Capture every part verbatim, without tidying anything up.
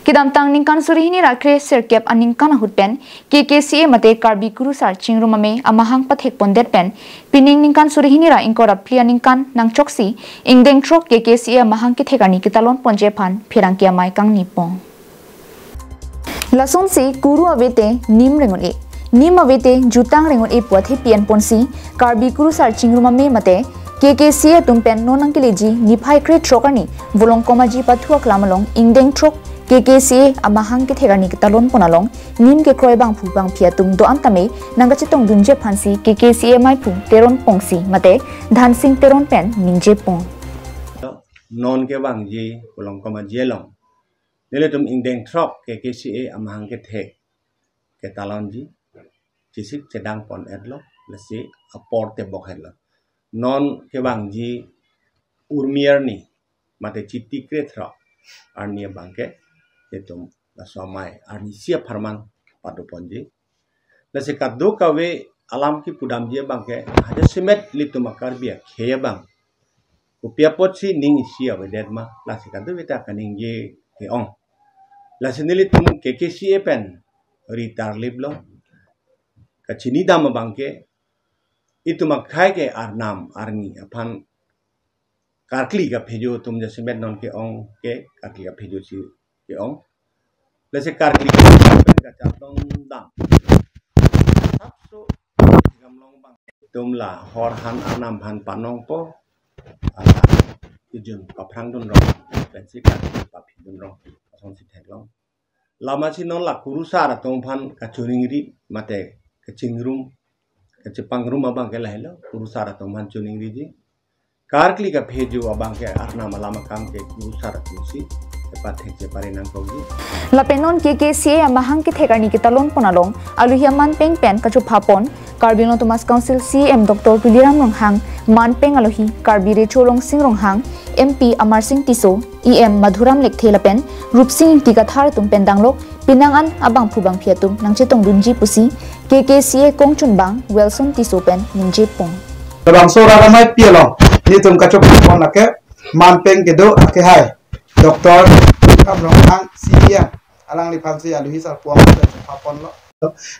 Kedamtang ningkan suri hini ra kre sirkep aningkan ahut pen K K C A mate Karbi Kurusar Chingrum Amei amahang pathek pondet pen pining ningkan suri hini ra ingkoi ra phli aningkan nangchoksi ingdeng throk K K C A amahang kethek arni ketalon ponji aphan pherangke amei kangni pon. Lasonsi kuru avete nim ringot-e, nim avete jutang ringot-e pu athepi enponsi Karbi Kurusar Chingrum Amei mate K K C A atum pen non nangkeleji niphai kre throk arni Volongkom Aji pathu aklam along ingdeng throk K K C A amahang kethek arni ketalon pon along nim kekroi bangphu bangphi atum do-an tame nangkachetongdunji aphansi K K C A ameiphu Teron Pongsi mate Dhansing Teron pen ningje pon. Non kevangji Volongkom Aji along nelitum ingdeng throk K K C A amahang kethek ketalonji chesik chedang pon-etlo, lasi apor tebok-etlo. Non kevangji Urmi arni mate Chiti kre throk arni abangke itum laso amei arnisi apharman pado ponji. Lasi kadokave alam kepudamji abangke hajasemet ilitum a-Karbi akhei abang kopi apotsi ning isi avedet ma, lasi kadokave ta kaningje ke-ong. Lasi nelitum K K C A pen ri tarliplo, kachinidam abangke itum akhei ke arnam arni aphan karkli kaphejo atum jasemet non ke-ong ke karkli kaphejo si ke-ong. Lasi karkli pen kacharlong dam. Sapso gamlong bang. Itum la hor han arnam han panongpo. Ala kejun paphrangdun rong. Pensi karkli papidun rong. Asonsi theklong. Lasi non la kurusar atum aphan kachiningri mate kachingrum kachepangrum abangke lahelo, kurusar atum aphan chiningriji. Karkli kaphejo abangke arnam alam akam ke kurusar atumsi kepathek chepare nangkokji. Lapen non K K C A amahang kethek arni ketalon pon along alohi amanpeng pen kachopha pon Karbi Anglong Autonomous Council C E M Doctor Tuliram Ronghang, manpeng alohi Karbi Recho Rongsi Ronghang, M P Amarsing Tisso, E M Madhuram Lekthe lapen Rupsing Ingti Kathar atum pen danglok penang an abangphu bangphi atum nangchetongdunji pusi K K C A kongchunbang Wilson Tisso pen ningje pon. Labangso rat ameipi along nelitum kachopha pon lake manpeng kedo akehai Doctor Tuliram Ronghang C E M, alangliphansi alohi sarpo pen chopha ponlo.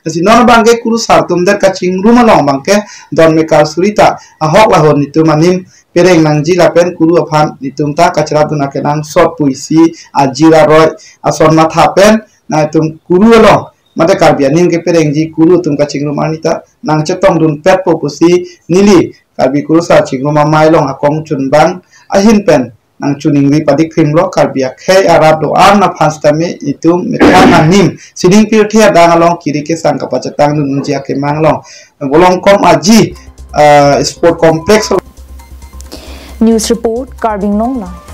Lasi non abangke kurusar atum det kachingrum along abangke don mekar suri ta ahok lahon nelitum anim pereng nangji lapen kuru aphan nelitum ta kacharapdun akenangsot pusi ajir aroi ason matha pen nelitum kuru along mate Karbi anim keperengji kuru atum kachingrum arni ta nangchetongdunpetpo pusi neli Karbi Kurusar Chingrum Amei along akongchunbang ahin pen nangchiningri padikkrimlo. Karbi akhei arat do-an aphan sitame itum methang anim sining pirthe adang along kiri kesang kapachetongdunji akemang along Volongkom Aji, ah, Sport Complex. News report, Karbi Anglong Live.